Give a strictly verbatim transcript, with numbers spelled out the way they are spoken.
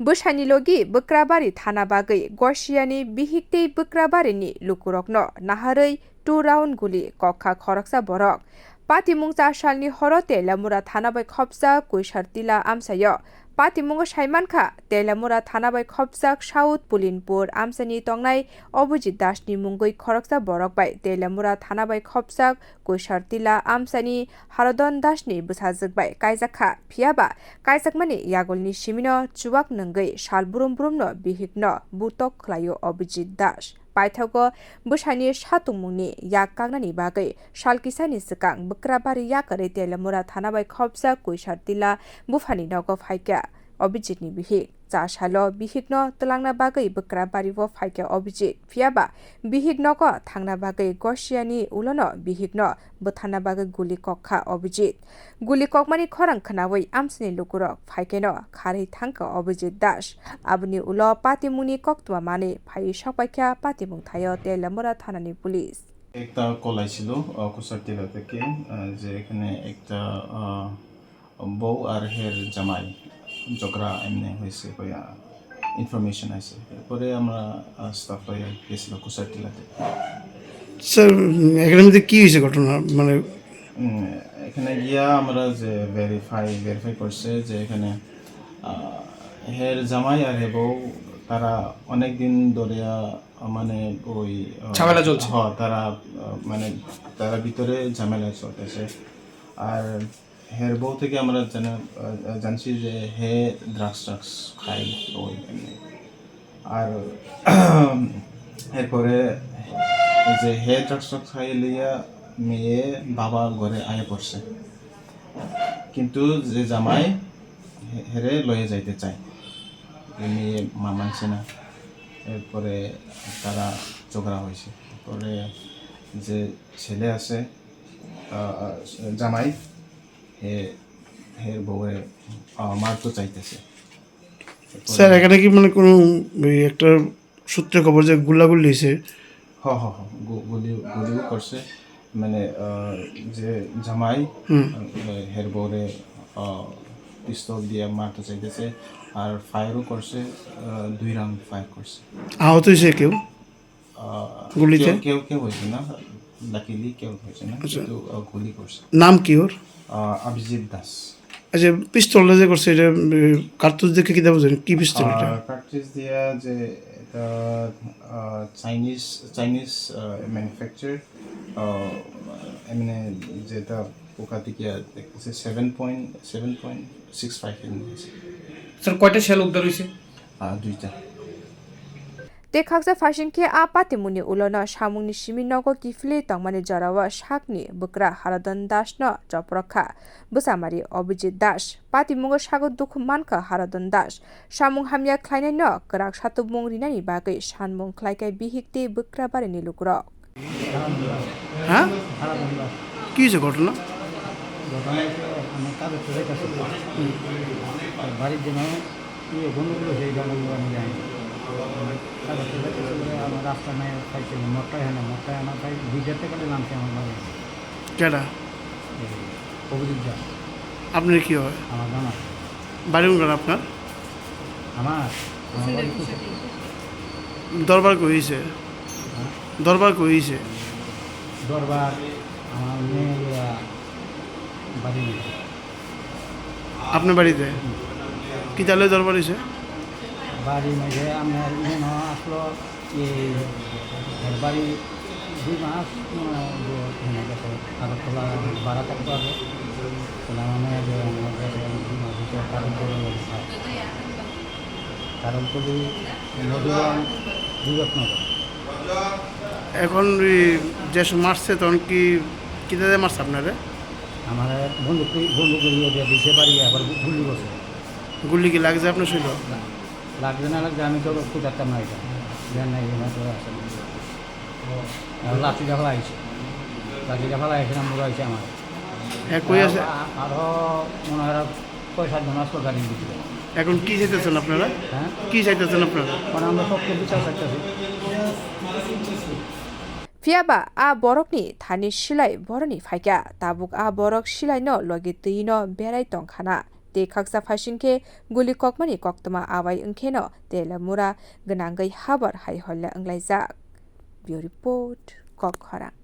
Bwsani logi Bwkrabari thana bagwi Gosiani bihik tei Bwkrabarini lukurokno naharwi two round guli kokha khoroksa borok. Patimung cha salni horo Teliamura thana bai khopjak Kuisar Tila amchaio. Patimungo saimankha, Teliamura thana bai khopjak South Pulinpur amchaini tongnai Abhijit Dasni mungwi khoroksa borok bai Teliamura thana bai khopjak Kuisar Tila amchaini Haradon Dasni bwsajwk bai kaijakha, phiyaba kaijakmani yagulni simino chuwak nwngwi sal brum brumno bihikno butok khlaio Abhijit Das. Paithago bwsani satungmungni yak kaknani bagwi sal kisani swkang Bwkrabari yakarwi Teliamura thana bai khopjak Kuisar Tila buphani nogo phaikha Abhijitni bihik. Cha salo bihikno twlangna bagwi Bwkrabari-o phaikha Abhijit, phiyaba bihik nogo thangna bagwi Gosiani ulono bihikno bwtharna bagwi guli kokkha Abhijit. Guli kokmani khorang khnaui amchaini lukurok phaikheno kharwi thangkha Abhijit Das. Aboni ulo patimungni koktwma manwi phaiwi sokpaikha patimung thaio Teliamura thanani police. একটা কল আইছিল, আহ, কুসারটিলা থেকে, আহ, যে এখানে একটা, আহ, বউ আর হের জামাই ঝগড়া এমনি হয়েছে কইয়া ইনফরমেশন আছে। এরপরে আমরা, আহ, স্টাফ লইয়া গেছিল কুসারটিলাতে। স্যার, উম, এখানের মধ্যে কি হয়েছে ঘটনা? মানে উম, এখানে গিয়া আমরা যে ভেরিফাই, ভেরিফাই করছে যে এখানে, আহ, হের জামাই আর হে বউ তারা অনেক দিন ধরে, আহ, মানে ওই, আহ, ঝামেলা চলছে। হ, তারা, আহ, মানে তারা ভিতরে ঝামেলা চলতেছে। আর হের বউ থেকে আমরা জানা, আহ, জানছি যে হে ড্রাগস ট্রাগস খায় ওই এমনি। আর এরপরে যে হে ড্রাগস ট্রাগস খাই লইয়া মেয়ে বাবা ঘরে আয়া পড়ছে, কিন্তু যে জামাই হে-, হেরে লইয়া যাইতে চায়, এই মেয়ে মা মানছে না। এরপরে তারা ঝগড়া হয়েছে। পরে যে ছেলে আছে, আহ, জামাই, হে, হের বউরে, আহ, মারতে চাইতেছে। স্যার, এখানে কি মানে কোনো ওই একটা সূত্রে খবর যে গুলাগুলি হয়েছে? হ, হ, হ, গু-, গুলি, গুলিও করছে। মানে, আহ, যে জামাই, হুম। আহ, হের বউরে, আহ, পিস্তল দিয়ে মারতে চাইতেছে, আর ফায়ারও করছে, আহ, দুই রাউন্ড ফায়ার করছে। আহত হয়েছে কেউ? আহ, গুলিতে? কেউ, কেউ, কেউ হয়েছে না, লাকিলি কেউ হয়েছে না, আচ্ছা। কিন্তু, আহ, গুলি করছে। নাম কি ওর? আহ, অভিজিৎ দাস। আচ্ছা, পিস্তলটা যে করছে, এটা, উম, কার্তুজ দেখে কিতা বুঝেন? কি পিস্তল এটা? আহ, কার্তুজ দিয়া যে এটা, আহ, চাইনিজ, চাইনিজ, আহ, ম্যানুফ্যাকচার, আহ, এমনি যেটা পোকা টিকিয়া দেখতেছে, seven point, seven point six five এমনি হয়েছে। স্যার, কয়টা শেল উদ্ধার হয়েছে? আহ, দুইটা। Tei khaksa phaising khe a patimungni ulono samungni simi nogo kiphilwi tongmani jorao sakni bwkra Haradon Dasno choprok kha bwchamari Abhijit Das. Patimungo sago dukhu mankha Haradon Das. Samung hamya khlainaino kwrak satubung rinani bagwi sanmung khlaikha bihik tei Bwkrabarini lukurok. হ্যাঁ? কি হয়েছে ঘটনা? ঘটনা হয়েছে, আমি কাজে চলে গেছি। হুম। বাড়ির জন্য ইয়ে গন্ডগোল হয়েছে, এই গন্ডগোল আমি জানি। কাজে চলে গেছি বলে আমার রাস্তা নাই, সাইকেল মোটর হয় না, মোটর আমার ভাই দুই চারটে করে নামছে আমার বাড়ি। কেডা? এই অভিজিৎ দা। আপনার কি হয়? আমার জামাই। বাড়ি কোন গ্রাম আপনার? আমার? আমার বাড়ি কুসুম। দরবার কই হয়েছে? হ্যাঁ? দরবার কই হয়েছে? দরবার আমার মেয়ে, আহ, বাড়ি নেই। আপনার বাড়িতে? হুম। কি তাহলে দরবার হয়েছে? বাড়ি নেই, আমার মনে হয় আসলো এই ঘর বাড়ি দুই মাস মনে হয় যে এখানে গেছে, আগরতলা ভাড়া থাকতো আগে। তাহলে আমার মেয়ে যে আমার কাছে দুই মাস হচ্ছে, কারণ করে থাকে। কারণ করে মধুবন, বিবেকনগর। এখন ওই যে সময় মারছে, তখন কি, কিতা দিয়ে মারছে আপনারে? আমার বন্দুক, বন্দুক দিয়ে দিয়ে দিছে বাড়ি, আবার গু-, গুলি করছে। গুলি কি লাগছে আপনার শরীরে? না, লাগছে না লাগছে, আমি তো খুঁজাতাম না এটা। জান নাই, এখানে তো আছে। আর লাঠিটা ফেলা হয়েছে। লাঠিটা ফেলা হয়েছে, নাম বলা হয়েছে আমার। হ্যাঁ, কই আছে? আ-, আ-, আরো মনে হয় ছয় সাত জন আসলো গাড়ির ভিতরে। এখন কি চাইতেছেন আপনারা? হ্যাঁ? কি চাইতেছেন আপনারা? মানে আমরা সব কিছু বিচার চাইতেছি। Phiyaba a borokni thani silai boroni phaikha, tabuk a borok silaino logi twino berai tongkhana. Tei khaksa phaising khe guli kokmani koktwma awai wngkheno Telamura gwnangwi habor hai holla wnglaijak. Bureau Report, Kokkhorang.